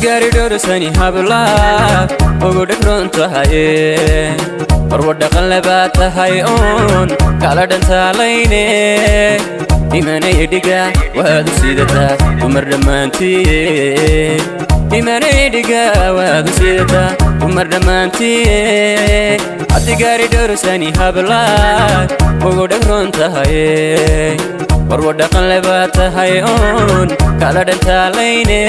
Gaari dhowrsani habla ugu dhegron tahaye, marwa dhaqan lebaa tahay oon kala dhantaalayne. Imanay dhiga waad u sidataa dumar dhammaantiye, imanay dhiga waad u sidataa dumar dhammaantiye. Haddi gaari dhowrsani habla ugu dhegron tahaye, marwa dhaqan lebaa tahay oon kala dhantaalayne.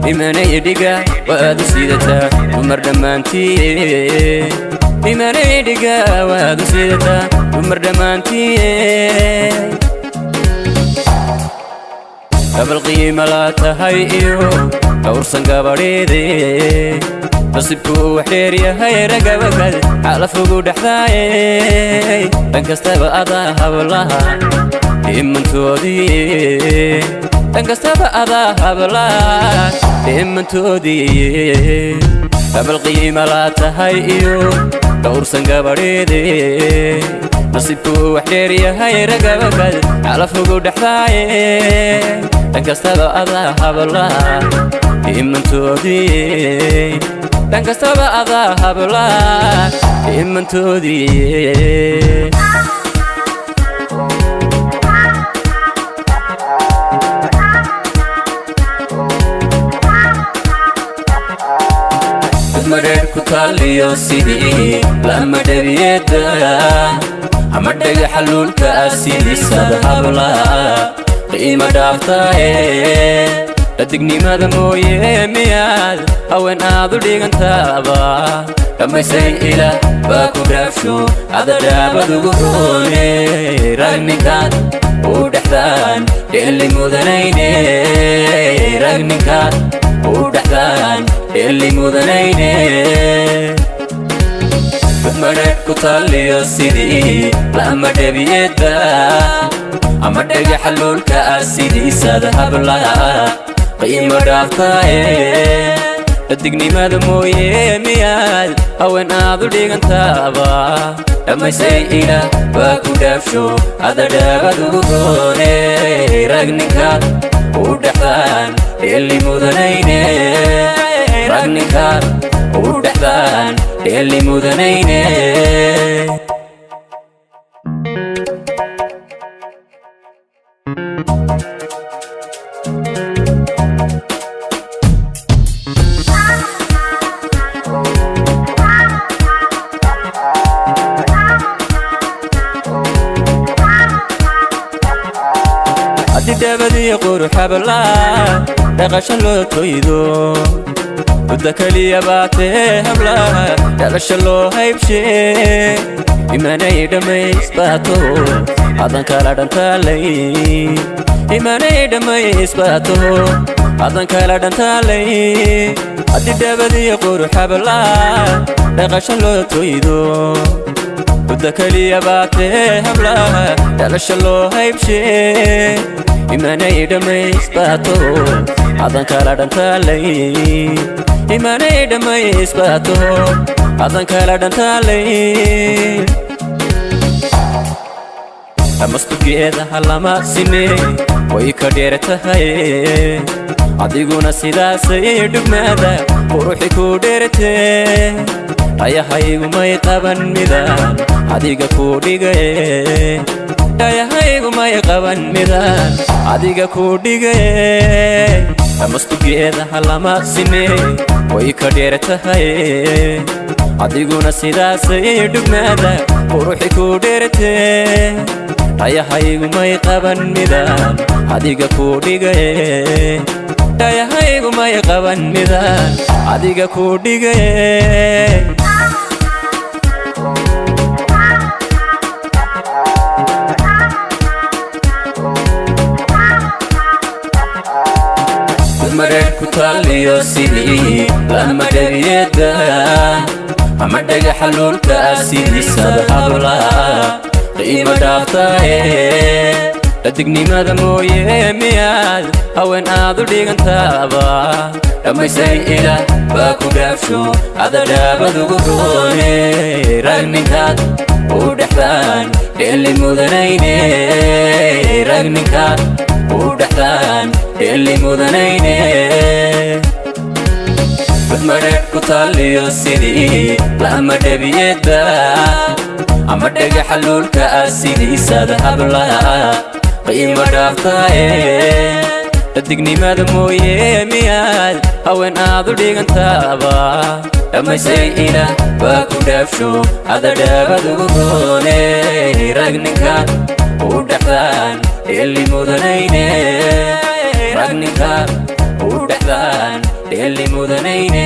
Imanay dhiga waad u sidataa dumar dhammaantiye, imanay dhiga waad u sidataa dumar dhammaantiye. Gabal qiima laa tahay iyo dhowrsan gabadheede, nasiibku wax dheer yahay ragabakad xalafugu dhexdaaye. Dhan kastaba adaa hablaha dhimantoodii, dhan kastaba adaa hablaha dhimantoodii. Gabal qiima laa tahay iyo dhowrsan gabadheede, nasiibku wax dheer yahay ragabakad xalafugu dhexdaaye. Dhan kastaba adaa hablaha dhimantoodii, dhan kastaba adaa hablaha dhimantoodii. Madheer ku taaliyo sidii lama dhabiyeda, ama dhagaxa luulka ah sidiisada hablaha qiima dhaaftaaye. Dhadignimada mooye miyaad haween aad u dhigantaaba? Dhammaysay ilaah baa ku dhaafsho adadhaabad ugu roone. Ragninkaad u dhexdaan dheeli mudanayne, ragninkaad u dhexdaan dheeli mudanayne. Madheer ku taaliyo sidii lama dhabiyeda, ama dhagaxa luulka ah sidiisada hablaha qiimo dhaaftaaye. Dhadignimada mooye miyaad haween aad u dhigantaaba? Dhammaysay ilaah baa ku dhaafsho adadhaabad ugu roone. Ragninkaad u dhexdaan dheeli mudanayne, ragninkaad u dhexdaan dheeli mudanayne. Haddii dhabadii qurux habla dhaqasho loo toydo, muddo keliya baatee hablaha dhalasho loo haybshee. Imanay dhammaysbaato hadan kala dhantaalay, imanay dhammaysbaato hadan kala dhantaalay. Haddii dhabadii qurux habla dhaqasho loo toydo, muddo keliya baatee hablaha dhalasho loo haybshee. Imanay dhammaysbaato hadan kala dhantaalay, imanay dhammaysbaato hadan kala dhantaalay. Dhammastugeedaha lama sine way ka dheer tahay, adiguna sidaasay dhugmaada quruxi ku dheertee. Dhayahaygumay qaban midaan adiga kuu dhigaye, dhayahaygumay qaban midaan adiga kuu dhigaye. Dhammastugeedaha lama sine way ka dheer tahay, adiguna sidaasay dhugmaada quruxi ku dheertee. Dhayahaygumay qaban midaan adiga kuu dhigaye, dhayahaygumay qaban midaan adiga kuu dhigaye. Madheer ku taaliyo sidii lama dhabiyeda, ama dhagaxa luulka ah sidiisada hablaha qiimo dhaaftaaye. Dhadignimada mooye miyaad haween aad u dhigantaaba? Dhammaysay ilaah baa ku dhaafsho, adadhaabadugu roone. Rag ninkaad u dhexdaan dheeli mudanayne, rag ninkaad u dhexdaan dheeli mudanayne. Madheedh ku taaliyo sidii lama dhabiyeedba, ama dhagaxa luulka ah sidiisaad hablaha qiimo dhaaftaaye. Dhadignimada mooye miyaad haween aad u dhigantaaba? Dhammaysay ilaah baa ku dhaafsho, adadhaabadugu roone. Rag ninkaad u dhexdaan dheeli mudanayne, rag ninkaad u dhexdaan dheeli mudanayne.